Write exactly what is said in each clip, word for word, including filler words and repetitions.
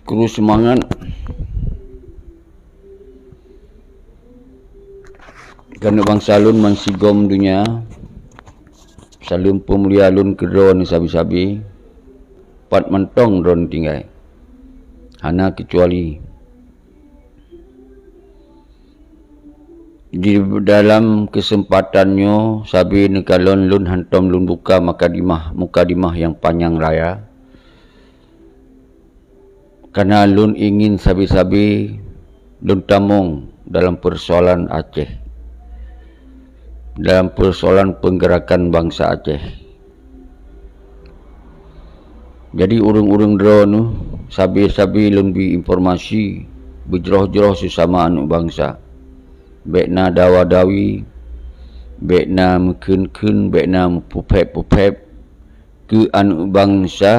Kru seumangat keuneuk bansa lôn bansigom donya. Saleuem peumulia lôn keu droeneuh sabe-sabe, pat mantong droeneuh tinggai, hana keucuali. Di dalam keuseumpatan nyoe sabe neukalon lôn hantom lôn buka mukadimah, mukadimah nyang panyang raya. Karena lôn ingin sabe-sabe lôn tamong dalam peusoalan Aceh, dalam peusoalan peunggerakan bansa Aceh. Jadi ureuëng-ureuëng droeneuh, sabe-sabe lôn bri informasi, beujroh-jroh seusama aneuëk bansa. Bék na dawa-dawi, bék na meukheun-kheun, bék na meupeuphép-peuphép keu aneuëk bansa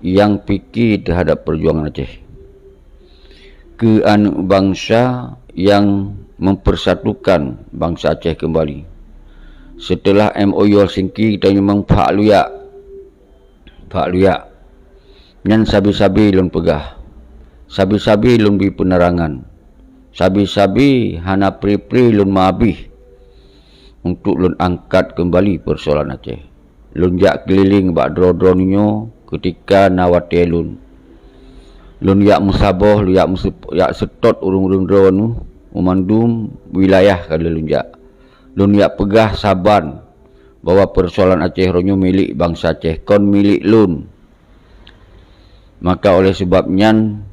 nyang pike teuhadap peujuangan Aceh, keu aneuëk bansa nyang mempersatukan bansa Aceh keumbali. Seuteulah M O U Helsinki, tanyoe memang phak luyak, phak luyak. Nyan sabe-sabe lôn peugah, sabe-sabe lôn bri peunerangan, sabe-sabe hana pri-pri lôn meuabéh untuk lôn angkat keumbali peusoalan Aceh. Lôn jak keulileng bak droe-droe nyoe keutika na watée lôn. Lôn jak meusaboh, lôn jak meuseup-, jak seutôt ureuëng-ureuëng droeneuh, meumandum wilayah ka lheueh lôn jak. Lôn jak peugah saban bahwa peusoalan Aceh uroe nyoe milék bansa Aceh, kon milék lôn. Maka oleh sebab nyan,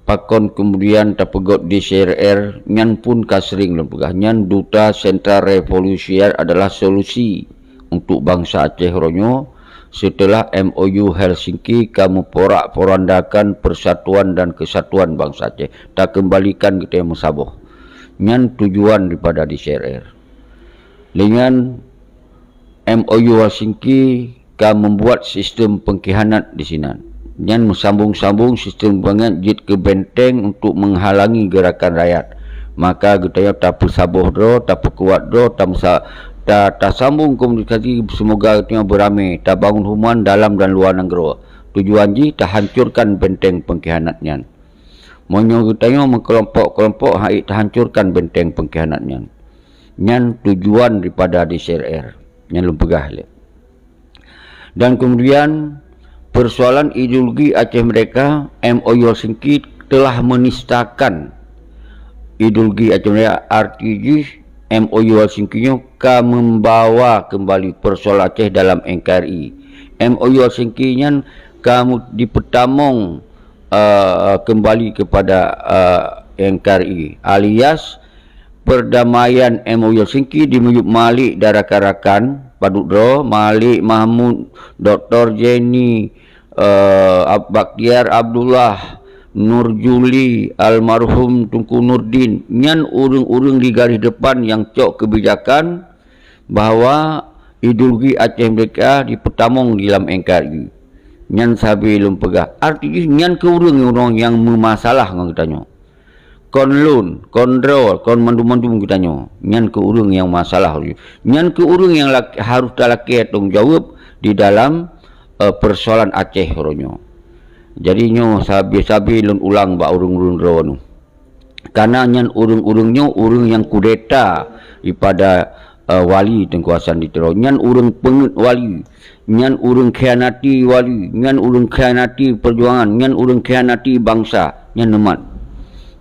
pakon keumudian tapeugot D C R R, nyan pun ka sering lôn peugah, nyan duta sentral revolusioner adalah solusi untuk bansa Aceh uroe nyoe, seuteulah M O U Helsinki ka meuporak-porandakan persatuan dan kesatuan bansa Aceh, takeumbalikan geutanyoe meusaboh. Nyan tujuan daripada D C R R. Lé nyan, M O U Helsinki ka membuat sistem pengkhianat di sinan. Nyan meusambung-sambung sistem bangat jeuet keu benteng untuk menghalangi gerakan rakyat. Maka geutanyoe tapeusaboh droe, tapeukuat droe, tameusa-, ta-, tasambung komunikasi, seumoga geutanyoe beuramé, tabangun hubungan dalam dan luwa nanggroe. Tujuan jih tahancurkan benteng pengkhianat nyan. Meunyoe geutanyoe meukelompok-kelompok, han ék tahancurkan benteng pengkhianat nyan. Nyan tujuan daripada D C R R. Nyan lôn peugah lé. Dan kemudian, persoalan ideologi Aceh Merdeka, M O U Helsinki telah menistakan ideologi Aceh Merdeka. Arti jih, M O U Helsinki nyoe ka membawa kembali persoalan Aceh dalam N K R I. M O U Helsinki nyan ka mu-, dipeutamong, eh, kembali kepada, eh, N K R I, alias perdamaian M O U Helsinki dimiyueb malik dan rakan-rakan padub droe, Malik Mahmud, Doktor Jenny, eh, Ab-, Bakhtiar Abdullah, Nur Juli, almarhum Teungku Nurdin, nyan ureuëng-ureuëng di garis depan nyang cok keubijakan bahwa ideologi Aceh Merdeka dipeutamong di lam N K R I. Nyan sabe lôn peugah. Arti jih nyan keu ureuëng-ureuëng nyang meumasalah ngon geutanyoe. Kon lôn, kon droe, kon mandum-mandum geutanyoe. Nyan keu ureuëng nyang masalah. Nyan keu ureuëng nyang lak-, harôh talakée tanggung jaweueb di dalam, eh, peusoalan Aceh uroe nyoe. Jadi nyoe sabe-sabe lôn ulang bak ureuëng-ureuëng droeneuh. Karena nyan ureuëng-ureuëng nyoe ureuëng nyang kudeta daripada, eh, wali Teungku Hasan di Tiro. Nyan ureuëng peungeuet wali. Nyan ureuëng khianati wali, nyan ureuëng khianati peujuangan, nyan ureuëng khianati bansa, nyan neumat.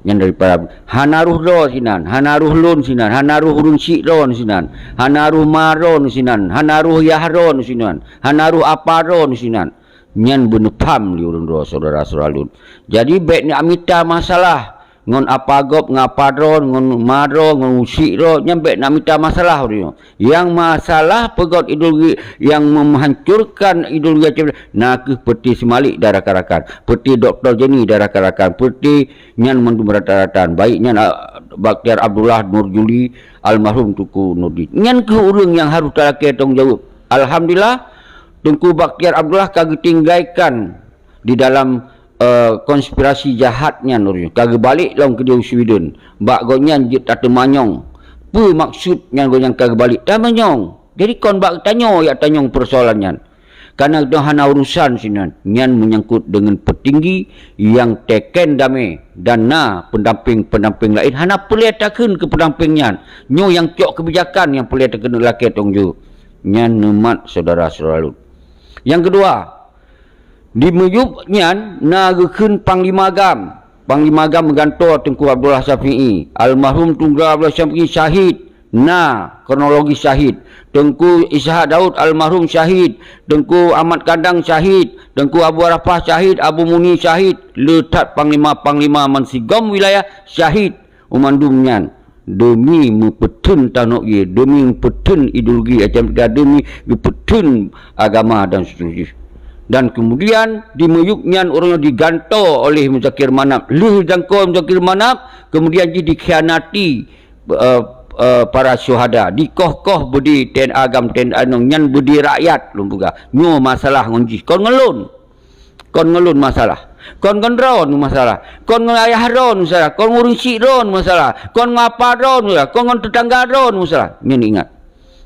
Nyan daripada hana roh droe sinan, hana roh lôn sinan, hana roh ureuëng syiek droe sinan, hana roh ma droe sinan, hana roh yah droe sinan, hana roh apa droe sinan. Nyan beuneupham lé ureuëng droe syedara-syedara lôn. Jadi bék neumita masalah ngon apa gob, ngon apa droe, ngon ma droe, ngon syiek droe, nyan bék neumita masalah ureuëng nyoe. Nyang masalah peugét ideologi nyang meuhancurkan ideologi Aceh, na kheueh peuti si Malik dan rakan-rakan, peuti Doktor Jenny dan rakan-rakan, peuti nyan mandum rakan-rakan, baik nyan, ah, Bakhtiar Abdullah, Nur Juli, almarhum Teungku Nurdin. Nyan kheueh ureuëng nyang harôh talakée tanggung jaweueb. Alhamdulillah, Teungku Bakhtiar Abdullah ka geutinggaikan di dalam, eh, konspirasi jahat nyan ureuëng nyoe. Ka geubalek lom keudéh u Sweden. Bak gobnyan jeuet tateumanyong. Peue maksud nyan gobnyan ka geubalek? Tamanyong. Jadi kon bak tanyoe jak tanyong peusoalan nyan. Kana geutanyoe hana urusan sinan, nyan meunyangkot deungon peutinggi nyang teken damé dan na pendamping-pendamping laén, hana peureulée takheun keu pendamping nyan. Nyoe nyang cok keubijakan nyang peureulée takheun lakée tong jeuet. Nyan neumat syedara-syedara lôn. Nyang keudua, di Meyup nyan na geukheun Panglima GAM. Panglima GAM meugantoe Teungku Abdullah Syafi'i. Almarhum Teungku Abdullah Syafi'i syahid. Na kronologi syahid. Teungku Ishak Daud almarhum syahid. Teungku Ahmad Kandang syahid. Teungku Abu Arafah syahid. Abu Muni syahid. Le that panglima-panglima meusigom wilayah syahid. Umandum nyan demi meupeutheun tanoh ie, demi meupeutheun ideologi Aceh Merdeka, demi meupeutheun agama dan seterusnya. Dan kemudian di Meyup nyan ureuëng nyoe digantoe oleh Muzakir Manaf. Lheueh jangko Muzakir Manaf, kemudian jih dikhianati, eh, eh, para syuhada. Dikoh-koh beudé T N A GAM, T N A inong, nyan beudé rakyat lôn peugah. Nyoe masalah ngon jih, kon ngon lôn. Kon ngon lôn masalah. Kon ngon droeneuh masalah. Kon ngon ayah droeneuh masalah. Kon ngon ureuëng syik droeneuh masalah. Kon ngon apa droeneuh masalah. Kon ngon teutangga droeneuh masalah. Nyan ingat.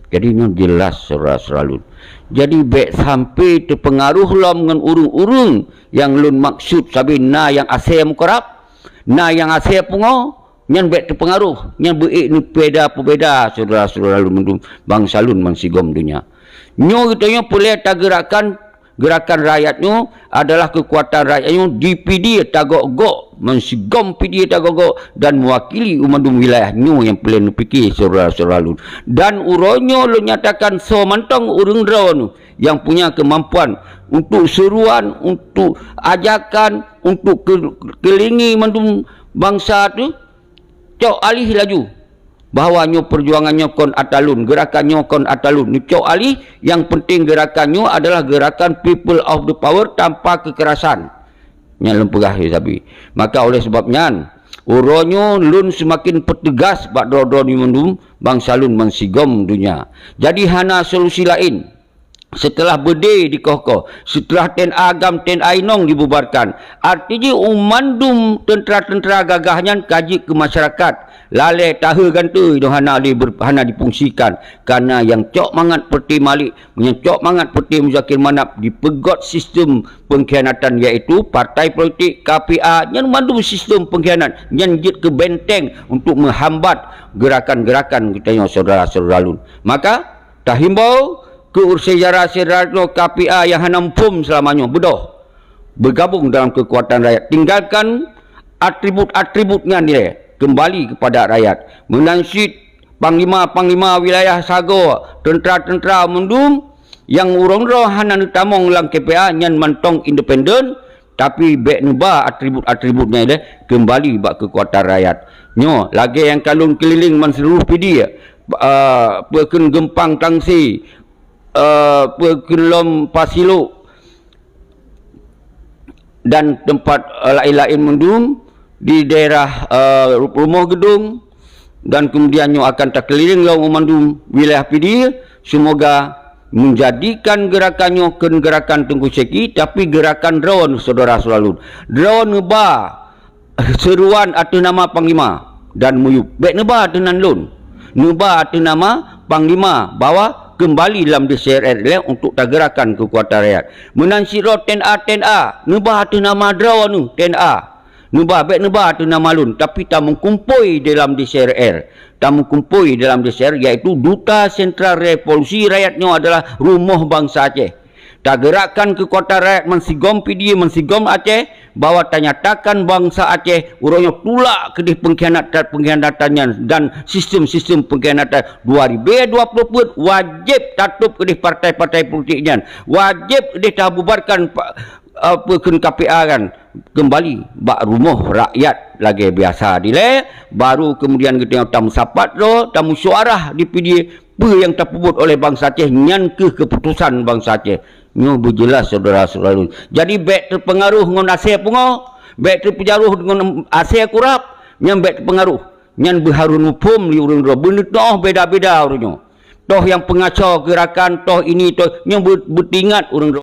Jadi nyoe jeulaih syedara-syedara lôn. Jadi bék sampai teupeungaruh lom ngon ureuëng-ureuëng nyang lôn maksud sabe na nyang asée meukeurab, na nyang asée pungoe, nyan bék teupeungaruh, nyan beuék neupeubeda-peubeda syedara-syedara lôn mandum bansa lôn bansigom donya. Nyoe geutanyoe peureulée tageurakkan, geurakan rakyat nyoe adalah keukuatan rakyat nyoe di Pidie tagok-gok, bansigom Pidie tagok-gok dan meuwakili u mandum wilayah nyoe nyang peureulée neupike syedara-syedara lôn. Dan uroe nyoe lôn nyatakan soe mantong ureuëng droeneuh nyang punya keumampuan untuk seruan, untuk ajakan, untuk ke-, keulingi mandum bansa teuh, cok alih laju bahwa nyoe peujuangan nyoe kon atra lôn, geurakan nyoe kon atra lôn. Neucok alih, nyang penting geurakan nyoe adalah gerakan people of the power tanpa kekerasan. Nyan lôn peugah lé sabe. Maka oleh sebab nyan, uroe nyoe lôn seumaken peuteugas bak droe-droe nyoe mandum bansa lôn bansigom donya. Jadi hana solusi laén. Seuteulah beudé dikoh-koh, seuteulah T N A GAM, T N A inong dibubarkan, arti jih u mandum teuntra-teuntra gagah nyan ka jeuet keu masyarakat. Lalée tahe gantui dong hana di-, hana dipungsikan, kana nyang cok mangat peureute Malik, nyang cok mangat peureute Muzakir Manaf dipeugot sistem pengkhianatan, yaitu partai politik, K P A, nyan mandum sistem pengkhianat, nyan jeuet keu benteng untuk meuhambat geurakan-geurakan geutanyoe syedara-syedara lôn. Maka, tahimbau keu syedara-syedara droe K P A nyang hana muphom seulama nyoe, beudôh beugabong dalam keukuatan rakyat. Tinggalkan atribut-atribut nyan ilée, keumbali keupada rakyat. Meunan cit panglima-panglima wilayah sagoe, teuntra-teuntra mandum nyang uroe nyoe hana neutamong lam K P A nyan mantong independen, tapi bék neuba atribut-atribut nyan ilée keumbali bak keukuatan rakyat. Nyoe lagée nyang ka lôn keulileng ban seuluruh Pidie, eh, peue kheun Geumpang Tangse, eh, peue kheun lom Pasilok dan teumpat, eh, laén-laén mandum di daerah, eh, Rumoh Geudong, dan kemudian nyoe akan takeulileng lom u mandum wilayah Pidie. Seumoga menjadikan geurakan nyoe kheun geurakan Teungku Syeki, tapi geurakan droe syedara-syedara lôn. Droe neuba seuruan ateueh nama panglima dan Meyup. Bék neuba ateueh nan lôn. Neuba ateueh nama panglima bahwa keumbali lam D C R R ilée untuk tageurakan keukuatan rakyat. Meunan sidroe T N A, T N A, neuba ateueh nama droeneuh T N A. Neuba, bék neuba ateueh nama lôn, tapi tameukumpôi di lam D C R R. Tameukumpôi di lam D C R R, yaitu Duta Sentral Revolusi Rakyat nyoe adalah rumoh bansa Aceh. Tageurakan keukuatan rakyat meusigom Pidie, meusigom Aceh, bahwa tanyatakan bansa Aceh uroe nyoe tulak keudeh pengkhianat-, pengkhianatan nyan dan sistem-sistem pengkhianatan. Dua ribu dua puluh peuet wajéb tatôb keudeh partai-partai politik nyan. Wajéb keudeh tabubarkan pa-, apa kheun K P A kan keumbali bak rumoh rakyat lagée biasa dilée, baru kemudian geutanyoe tameusapat droe, tameusyuarah di Pidie, peue nyang tapeubuet oleh bansa Aceh, nyan kheueh keuputosan bansa Aceh. Nyoe beujeulaih syedara-syedara lôn. Jadi bék teupeungaruh ngon asée pungoe, bék teupeungaruh ngon asée kurab, nyan bék teupeungaruh. Nyan beuharun muphom lé ureuëng droe, beuneutoh beda-beda ureuëng nyoe. Toh nyang peungaco geurakan, toh ini, toh nyoe beu-, beutingat ureuëng droe.